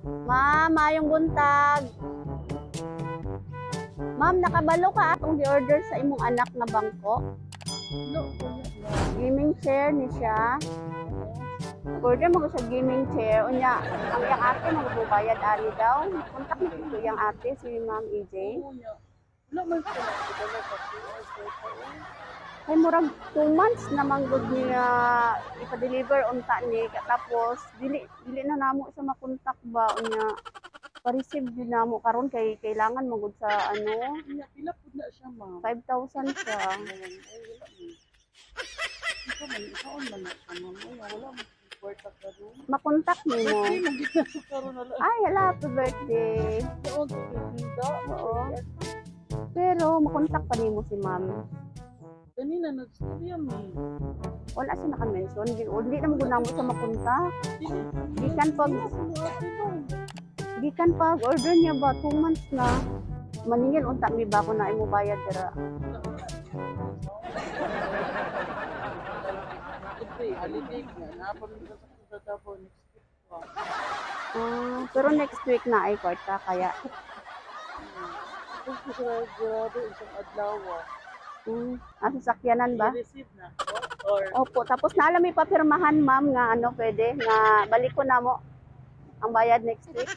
Ma'am, maayong buntag. Ma'am, nakabalo ka atong gi-order sa imong anak nga bangko? No, wala na. Gaming chair ni siya. Order mo ko sa gaming chair. Unya, ang iyang ate magbubayad ani daw. Contact mo ko iyang ate, si Ma'am EJ. Oo niya. Wala man siya nagpadala sa QR code pa, eh. Kay murag 2 months na manggod niya ipa-deliver unta ni, tapos dili dili na namo siya makontak ba. Unya pa-receive din namo karon kay kailangan magud sa ano. Niya, pila pud na siya, ma'am? 5,000 siya. Ay, wala mo. Ikaw man, ikaw man na siya, ma'am. Ay, wala mo kwarta karon. Makontak nimo? Birthday mo ginako karon na lang. Ay, hala, happy birthday. Doon, tinda. Oo. Pero makontak pa nimo si ma'am? Kanina, nagstorya mi. Wala siya naka-mention. Di na magud namo siya makontak. Gikan pag Sila mo ate, ma'am. Gikan pag order niya ba, 2 months na. Maningil unta mi ba ko na imo bayad dira. Siyempre, holiday na. Napamigyan sa Davao next week pa. Ah, pero next week na ay kwarta kaya. Kung ko sa grabe isang adlaw. Sasakyanan ba? I-receive na ko? Or Opo, tapos na alam ipapirmahan, ma'am, nga ano pwede nga balik ko na mo ang bayad next week.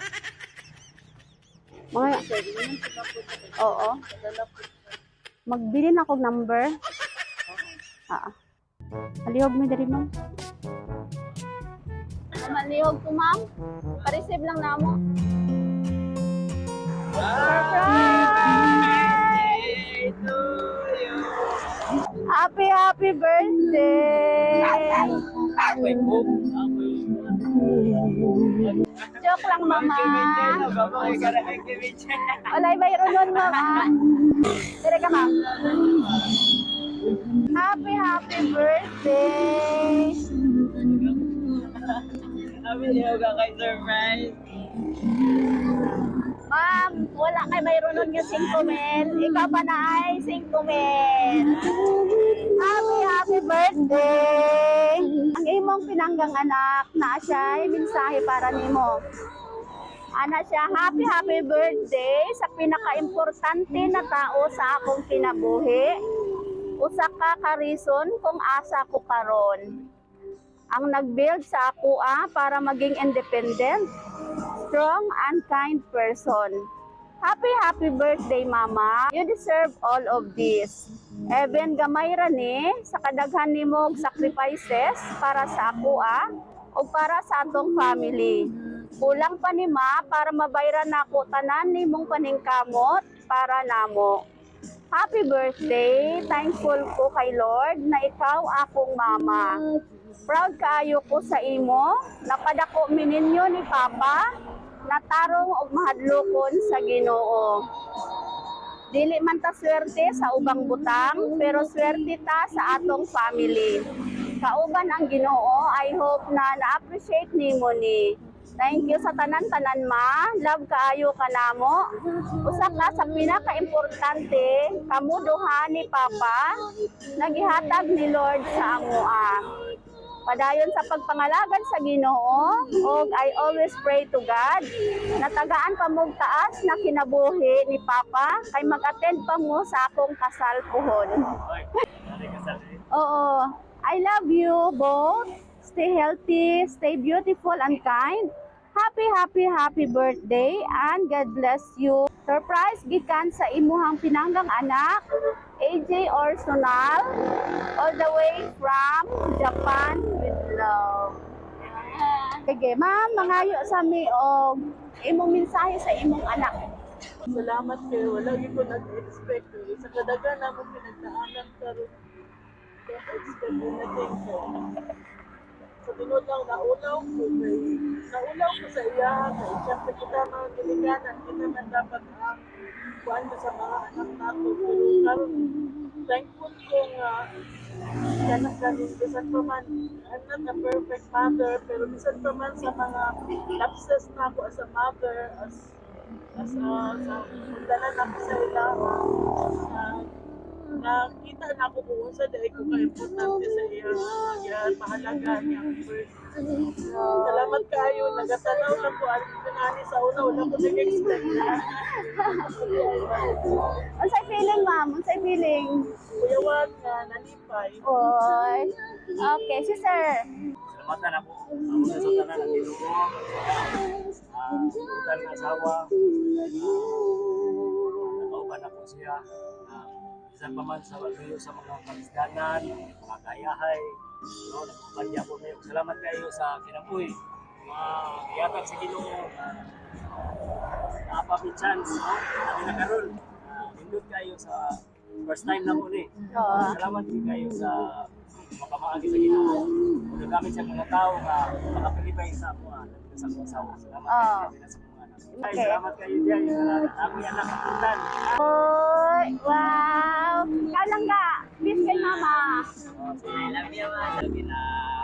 Mga pwede naman sila po sa oo, padala po siya. Magbili na akong number. Ah. Alihog mi diri, ma'am. Malihog ko, ma'am. Pa-receive lang namo. Surprise! Happy, happy birthday! Joke lang, mama. Walay bayro nun, mama. Dire ka, ma'am. Happy, happy birthday! Surprise. Ma'am, wala kay mayroon nun yung 5 mil. Ikaw pa na ay 5 mil. Happy, happy birthday! Ang imong pinanggang anak na siya ay mensahe para nimo. Ana siya, "Happy, happy birthday sa pinakaimportante na tao sa akong kinabuhi. Usa ka ka reason kung asa ko karon. Ang nag-build sa ako para maging independent, strong and kind person. Happy, happy birthday, Mama. You deserve all of this. Even gamay ra ni sa kadaghan nimo og sacrifices para sa ako o para sa atong family. Kulang pa ni Ma para mabayran nako tanan nimong paningkamot para namo. Happy birthday! Thankful ko kay Lord na ikaw akong mama. Proud kaayo ko sa imo. Napadako mi ninyo ni Papa. Natarong og mahadlokon sa Ginoo. Dili man ta swerte sa ubang butang, pero swerte ta sa atong family. Kauban ang Ginoo, I hope na na-appreciate nimo ni. Thank you sa tanan-tanan, ma. Love kaayo ka namo. Usa ka sa pinaka-importante, kamo duha ni Papa, nagihatag ni Lord sa amoa. Padayon sa pagpangalagad sa Ginoo ug I always pray to God na tagaan pa mong taas na kinabuhi ni Papa kay mag-attend pa mo sa akong kasal puhon. Oo. I love you both. Stay healthy, stay beautiful and kind. Happy, happy, happy birthday and God bless you. Surprise gikan sa imuhang pinanggang anak, AJ Orsonal, all the way from Japan with love." Sige, ma'am, mangayo sa mi og imong mensahe sa imong anak. Salamat kayo. Wala gyud ko nag-expect eh. Sa kadagan na akong pinagdaanan karon, don't expect anything ko. Sa tinuod lang, naulaw ko kay naulaw ko sa iya kay syempre kita mga ginikanan, kita man dapat ang kuan sa mga anak nato, pero karon thankful ko nga kana kanin bisan pa man I'm not a perfect mother, pero bisan pa man sa mga lapses na ako as a mother, as sa pagdala nako sa ila. Nakita na ako kung unsa diay ko ka-importante sa iya nga mahalaga niyang birthday. Salamat kayo, nagatanaw lang ko ang pinani sa una, wala ko nag-expect na. Unsay feeling, ma'am? Unsay feeling? Kuyawan nga, nalipay. Oy. Okay, si sir. Salamatan ako. Ang una sa tanan ang Ginoo. Ah, uh, asawa. Nakauban ako siya. Bisan pa man sa luyo sa mga kalisdanan, mga kayahay. No, nag-uban niya ako ngayon. Salamat kayo sa kinabuhi. Mga gihatag sa Ginoo. Naa pa chance, no? Kami na karon. Nindot kayo sa first time na mo ni. Oo. Salamat din kayo sa makamaagi sa Ginoo. Kung nagamit sa mga tao nga makapalibay sa ako, labi na sa akong asawa. Salamat kayo, labi na sa mga anak. Ay, salamat kayo diyan. Ako yung anak kaputan. Oy, wow. Ikaw lang ka. Miss kay mama. I love you, ma. Sabi na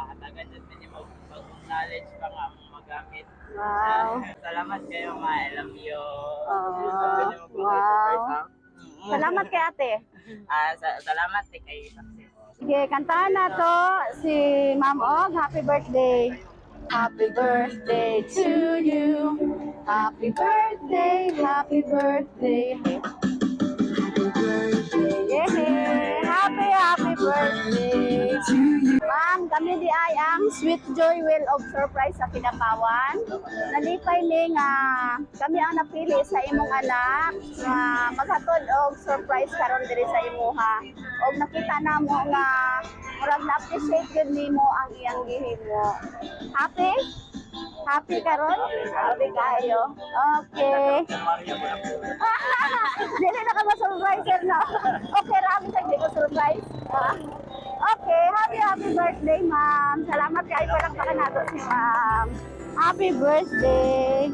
hatagan dyan din yung bagong knowledge pa nga mong magamit. Salamat kayo, ma. I love you. Oh, wow. Salamat kay ate. Salamat eh, kay success. Sige, kantahan na to si Ma'am Og. Happy birthday. Happy birthday to you. Happy birthday, happy birthday. Happy birthday. Yeah. Happy, happy birthday. Ma'am, kami di ay ang Sweet Joy Wheel of Surprise sa Kidapawan. Nalipay ni nga kami ang napili sa imong anak nga maghatod og surprise karon diri sa imuha. Og nakita namo nga murag na-appreciate gyud nimo ang iyang gihimo. Happy? Happy karon? Happy kayo. Okay. January ako na po. Dili na ka ma-surprise, sir, no? Okay, rami sa di ko surprise. Ah. Okay, happy, happy birthday, ma'am. Salamat kayo. Palakpakan nato si ma'am. Happy birthday.